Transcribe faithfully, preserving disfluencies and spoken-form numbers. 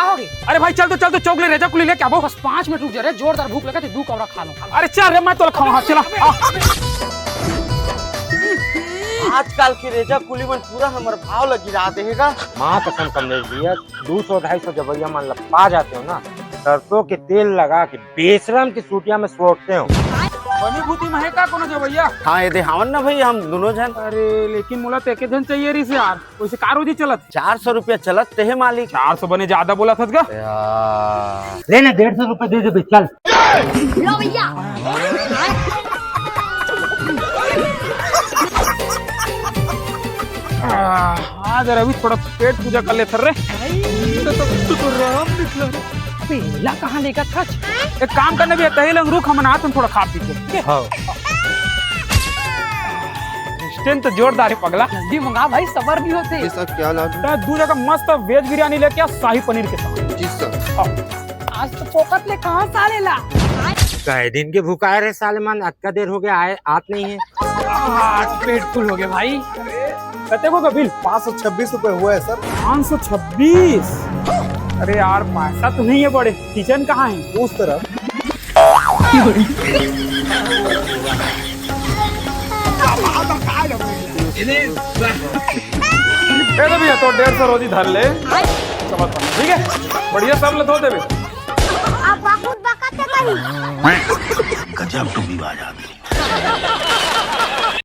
का होगे? अरे भाई, चल तो, चल तो, चौक ले रेजा कुली लेके आबो। बस पाँच मिनट रुक जा रे, जोरदार भूख लगा, ते दू कौड़ा खा लूं। अरे चल रे, मैं तो खाऊं, हाँ, चला। हाँ। आजकल के रेजा कुली मन पूरा हमर भाव ल गिरा दे हे गा। माँ कसम कमलेश भैया, दू सौ ढाई सौ जबइया मन ल पा जाते हो ना, सरसों के तेल लगा के बेशरम की सूटिया में सोटते हो। बनी भूती में हे का कोनो जबइया? हाँ, ये दे हावन ना भाई, हम दोनों जन। अरे, लेकिन मोला तो एक जन चाहिए रहिस यार। वैसे का रोजी चलत? चार सौ रुपया चलत ते हे मालिक। चार सौ बने ज्यादा बोलत हस गा। यार। ले ना, डेढ़ सौ रुपया दे दे बे, चल। लो भैया। आज रवि थोड़ा पेट पूजा कर लेथन रे। तो, तो, तो, तो राम निकला रे। अबे, एला कहाँ लेगत हस? एक काम करना भैया, तही लंग रुक, हमन आथन थोड़ा खा पी के। हाँ। Instant तो जोरदार हे पगला। जल्दी मंगा भाई, सबर नहीं होते। ये सब क्या लाडू? मैं दू जगह मस्त veg बिरयानी लेके आ, शाही पनीर के साथ। जी सर। हाँ। आज तो फोकट ले कहाँ साले ला? कई दिन के भुखाए रहे साले मन, अतका देर हो गया आए, आत नहीं है। आज पेट फुल हो गया भाई। कते को का बिल? पाँच सौ छब्बीस रुपए हुआ है सर। पाँच सौ छब्बीस? अरे यार, पैसा तो नहीं है बड़े, किचन कहाँ है? उस तरफ। ए तो भैया, तो डेढ़ सौ रोजी धर ले, समझ पाना, ठीक है? बढ़िया सब ले धो देबे। अब बहुत बकत है भाई। गजब टुकड़ी बाज आदमी।